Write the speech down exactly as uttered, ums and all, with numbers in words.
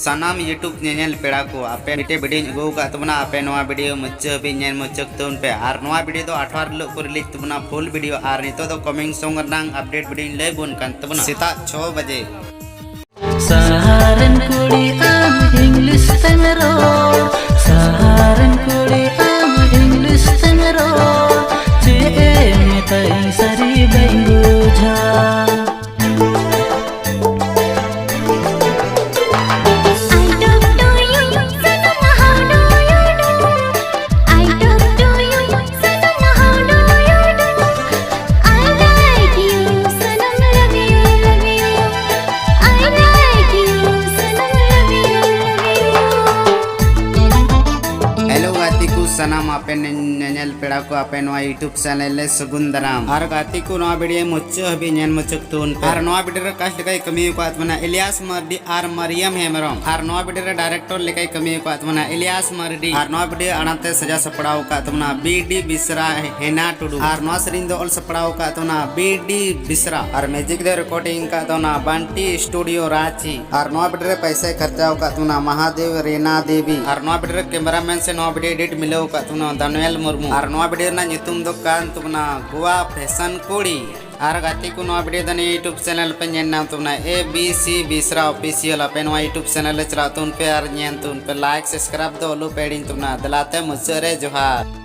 ᱥᱟᱱᱟᱢ YouTube ᱧᱮᱧᱮᱞ ᱯᱮᱲᱟ ᱠᱚ, ᱟᱯᱮ ᱢᱤᱫᱴᱮᱡ video ᱧ ᱟᱹᱜᱩ ᱟᱠᱟᱫ ᱛᱟᱵᱚᱱᱟ, ᱟᱯᱮ ᱱᱚᱣᱟ video ᱢᱩᱪᱟᱹᱫ ᱦᱟᱹᱵᱤᱡ ᱧᱮᱞ ᱢᱩᱪᱟᱹᱫ ᱛᱟᱵᱚᱱ ᱯᱮ᱾ ᱟᱨ ᱱᱚᱣᱟ video ᱫᱚ ᱟᱴᱷᱣᱟᱨ ᱦᱤᱞᱳᱜ ᱠᱚ release ᱛᱟᱵᱚᱱᱟ full video᱾ ᱟᱨ ᱱᱤᱛᱚᱜ ᱫᱚ coming song ᱨᱮᱱᱟᱜ update video ᱧ ᱞᱟᱹᱭ ᱵᱚᱱ ᱠᱟᱱ ᱛᱟᱵᱚᱱᱟ, ᱥᱮᱛᱟᱜ ᱪᱷᱚ ᱵᱟᱡᱮ᱾ ᱥᱟᱦᱟᱨᱮᱱ ᱠᱩᱲᱤ ᱟᱢ English ᱛᱮᱢ ᱨᱚᱲ, ᱥᱟᱦᱟᱨᱮᱱ ᱠᱩᱲᱤ ᱟᱢ English ᱛᱮᱢ ᱨᱚᱲ, ᱪᱮᱫ ᱮ ᱢᱮᱛᱟᱭ ᱥᱟᱹᱨᱤ ᱵᱟᱹᱧ ᱵᱩᱡᱷᱟᱹᱣ᱾ I talk to you, Sanam, how do you do? I talk to you, Sanam, how do you do? I like you, Sanam, love you, love you. I like you, Sanam, love you, love you. Hello ᱜᱟᱛᱮ ᱠᱚ ᱥᱟᱱᱟᱢ, ᱟᱯᱮ ᱧᱮᱧᱮᱞ ᱯᱮᱲᱟ ᱠᱚ, ᱟᱯᱮ ᱱᱚᱣᱟ YouTube channel ᱨᱮ ᱥᱟᱹᱜᱩᱱ ᱫᱟᱨᱟᱢ᱾ ᱟᱨ ᱜᱟᱛᱮ ᱠᱚ, ᱱᱚᱣᱟ video ᱢᱩᱪᱟᱹᱫ ᱦᱟᱹᱵᱤᱡ ᱧᱮᱞ ᱢᱩᱪᱟᱹᱫ ᱛᱟᱵᱚᱱ ᱯᱮ᱾ ᱟᱨ ᱱᱚᱣᱟ video ᱨᱮ cast ᱞᱮᱠᱟᱭ ᱠᱟᱹᱢᱤ ᱟᱠᱟᱫ ᱛᱟᱵᱚᱱᱟ ᱤᱞᱤᱭᱟᱥ ᱢᱟᱨᱰᱤ ᱟᱨ ᱢᱟᱨᱤᱭᱟᱢ ᱦᱮᱢᱵᱨᱚᱢ᱾ ᱟᱨ ᱱᱚᱣᱟ video ᱨᱮ director ᱞᱮᱠᱟᱭ ᱠᱟᱹᱢᱤ ᱟᱠᱟᱫ ᱛᱟᱵᱚᱱᱟ ᱤᱞᱤᱭᱟᱥ ᱢᱟᱨᱰᱤ᱾ ᱟᱨ ᱱᱚᱣᱟ video ᱟᱲᱟᱝ ᱛᱮ ᱥᱟᱡᱟᱣ ᱥᱟᱯᱲᱟᱣ ᱟᱠᱟᱫ ᱛᱟᱵᱚᱱᱟ ᱵᱤ ᱰᱤ ᱵᱤᱥᱨᱟ, ᱦᱮᱱᱟ ᱴᱩᱰᱩ᱾ ᱟᱨ ᱱᱚᱣᱟ ᱥᱮᱨᱮᱧ ᱫᱚ ᱚᱞ ᱥᱟᱯᱲᱟᱣ ᱟᱠᱟᱫ ᱛᱟᱵᱚᱱᱟ ᱵᱤ ᱰᱤ ᱵᱤᱥᱨᱟ᱾ ᱟᱨ music ᱫᱚ recording ᱟᱠᱟᱫ ᱛᱟᱵᱚᱱᱟ ᱵᱟᱱᱴᱤ studio ᱨᱟᱸᱪᱤ᱾ ᱟᱨ ᱱᱚᱣᱟ video ᱨᱮ ᱯᱟᱭᱥᱟᱭ ᱠᱷᱚᱨᱪᱟ ᱟᱠᱟᱫ ᱛᱟᱵᱚᱱᱟ ᱢᱟᱦᱟᱫᱮᱣ ᱨᱮᱱᱟ ᱫᱮᱵᱤ᱾ ᱟᱨ ᱱᱚᱣᱟ video ᱨᱮ cameraman ᱥᱮ ᱱᱚᱣᱟ video edit ᱢᱤᱞᱟᱹᱣ ᱟᱠᱟᱫ ᱛᱟᱵᱚᱱᱟ ᱫᱟᱱᱩᱭᱮᱞ ᱢᱩᱨᱢᱩ᱾ ᱟᱨ ᱱᱚᱣᱟ video ᱨᱮᱱᱟᱜ ᱧᱩᱛᱩᱢ ᱫᱚ ᱠᱟᱱ ᱛᱟᱵᱚᱱᱟ ᱜᱳᱣᱟ ᱯᱷᱮᱥᱚᱱ ᱠᱩᱲᱤ᱾ ᱟᱨ ᱜᱟᱛᱮ ᱠᱚ, ᱱᱚᱣᱟ video ᱫᱚ ᱱᱤᱭᱟᱹ YouTube channel ᱯᱮ ᱧᱮᱞ ᱧᱟᱢ ᱛᱟᱵᱚᱱᱟ, ᱮ ᱵᱤ ᱥᱤ ᱵᱤᱥᱨᱟ Official᱾ ᱟᱯᱮ ᱱᱚᱣᱟ YouTube channel ᱨᱮ ᱪᱟᱞᱟᱜ ᱛᱟᱵᱚᱱ ᱯᱮ ᱟᱨ ᱧᱮᱞ ᱛᱟᱵᱚᱱ ᱯᱮ, like subscribe ᱫᱚ ᱟᱞᱚ ᱯᱮ ᱦᱤᱲᱤᱧ ᱛᱟᱵᱚᱱᱟ᱾ ᱫᱮᱞᱟ ᱛᱮ ᱢᱩᱪᱟᱹᱫ ᱨᱮ ᱡᱚᱦᱟᱨ᱾